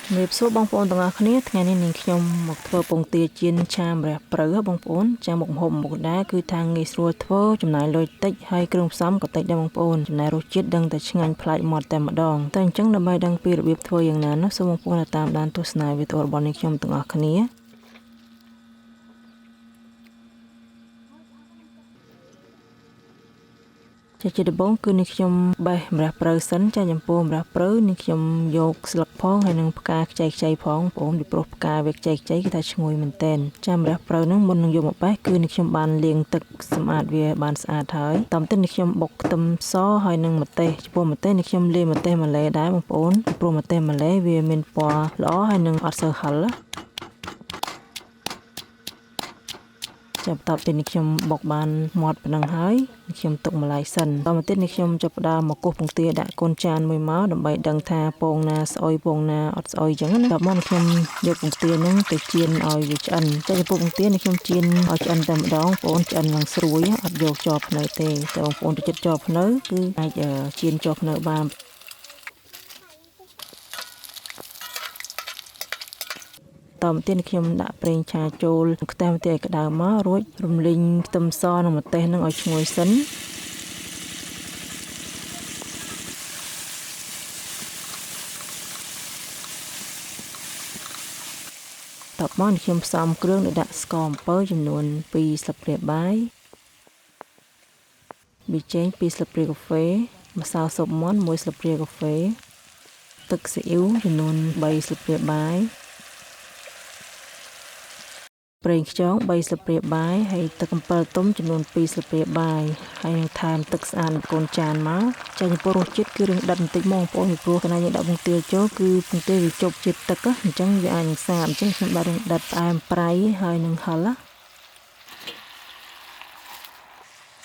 ជំរាបសួរបងប្អូនទាំងអស់គ្នាថ្ងៃនេះនាងខ្ញុំមកធ្វើពងទាចៀនឆាម្រះព្រៅបងប្អូនចាមុខម្ហូបមុខដែរគឺថាងាយស្រួលធ្វើចំណាយលុយតិចហើយគ្រឿងផ្សំក៏តិចដែរបងប្អូនចំណាយរសជាតិដឹងតែឆ្ងាញ់ប្លែកមាត់តែម្ដងតែអញ្ចឹងដើម្បីដឹងពីរបៀបធ្វើយ៉ាងណានោះសូមបងប្អូនតាមដានទស្សនាវីដេអូរបស់នាងខ្ញុំទាំងអស់គ្នាចាជាដំបូងគឺនេះខ្ញុំបេះម្រះព្រៅសិនចាចំពោះម្រះព្រៅនេះខ្ញុំយកស្លឹកផងហើយនឹងផ្កាខ្ចីខ្ចីផងបងប្អូនពីព្រោះផ្កាវាខ្ចីខ្ចីគឺថាឈ្ងុយមែនទែនចាម្រះព្រៅហ្នឹងមុននឹងយកមកបេះគឺនេះខ្ញុំបានលាងទឹកសម្អាតវាបានស្អាតហើយតាមទៀតនេះខ្ញុំបុកខ្ទឹមសហើយនឹងម្ទេសចំពោះម្ទេសនេះខ្ញុំលាយម្ទេសម៉ាឡេដែរបងប្អូនពីព្រោះម្ទេសម៉ាឡេវាមានពណ៌ល្អហើយនឹងអត់សូវហឹរចាប់បន្ទាប់ពីនេះខ្ញុំបុកបានមាត់ប៉ុណ្ណឹងហើយខ្ញុំទុកម្លាយសិនតមកទៀតនេះខ្ញុំចាប់ផ្ដើមមកគោះពងទាដាក់កូនចានមួយមកដើម្បីដឹងថាពងណាស្អុយពងណាអត់ស្អុយអញ្ចឹងណាដល់មកខ្ញុំយកពងទាហ្នឹងទៅចៀនឲ្យវាឆ្អិនចាចំពោះពងទានេះខ្ញុំចៀនឲ្យឆ្អិនតែម្ដងបងប្អូនឆ្អិនឡើងស្រួយអត់យកជាប់ភ្នៅទេតែបងប្អូនទៅចិត្តជាប់ភ្នៅគឺអាចចៀនជាប់ភ្នៅបានតមកទៀតខ្ញុំដាក់ប្រេងឆាចូលខ្ទះម្ទេសឲ្យក្តៅមករួចរំលីងខ្ទឹមសនិងម្ទេសនឹងឲ្យឈ្ងុយសិនតបមកខ្ញុំផ្សំគ្រឿងដោយដាក់ស្ករអំពៅចំនួន2ស្លាបព្រាបាយប៊ីចេង2ស្លាបព្រាកាហ្វេម្សៅស៊ុបមាន់1ស្លាបព្រាកាហ្វេទឹកស៊ីអ៊ីវចំនួន3ស្លាបព្រាបាយប្រេងខ្យង3ស្លាបព្រាបាយហើយទឹកអំពិលទុំចំនួន2ស្លាបព្រាបាយហើយនឹងថែមទឹកស្អាតកូនចានមកចាចំពោះរសជាតិគឺរឿងដិតបន្តិចមកបងប្អូនពីព្រោះកាលណាយើងដាក់ពងទាចូលគឺពងទាវាជប់ជាតិទឹកអញ្ចឹងវាអាចនឹងសាបអញ្ចឹងខ្ញុំដាក់រឿងដិតផ្អែមប្រៃហើយនឹងហឹរ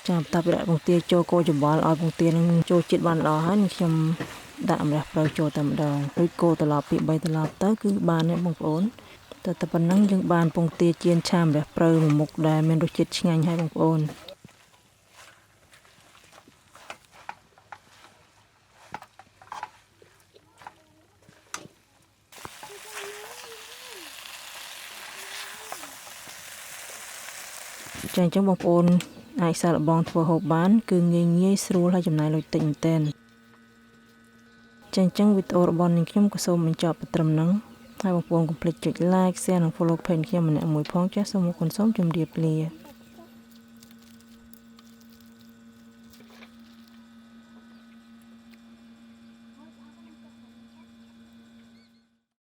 ចាំបន្ទាប់ពីដាក់ពងទាចូលកូរច្របល់ឲ្យពងទានឹងចូលជាតិបានល្អហើយខ្ញុំដាក់ម្រះព្រៅចូលតែម្ដងរួចកូរត្រឡប់ពី3ត្រឡប់ទៅគឺបានទេបងប្អូនតែប៉ុណ្ណឹងយើងបានពងទាចៀនឆាម្រះព្រៅមួយមុខដែលមានរសជាតិឆ្ងាញ់ហើយបងប្អូនចាអញ្ចឹងបងប្អូនអាចសាកល្បងធ្វើហូបបានគឺងាយងាយស្រួលហើយចំណាយលុយតិចមែនទែនចាអញ្ចឹងវីដេអូរបស់នាងខ្ញុំក៏សូមបញ្ចប់ត្រឹមហ្នឹងហើយបងប្អូនកុំភ្លេចចុច like share និង follow page ខ្ញុំម្នាក់មួយផងចាសសូមអរគុណសូមជម្រាបលា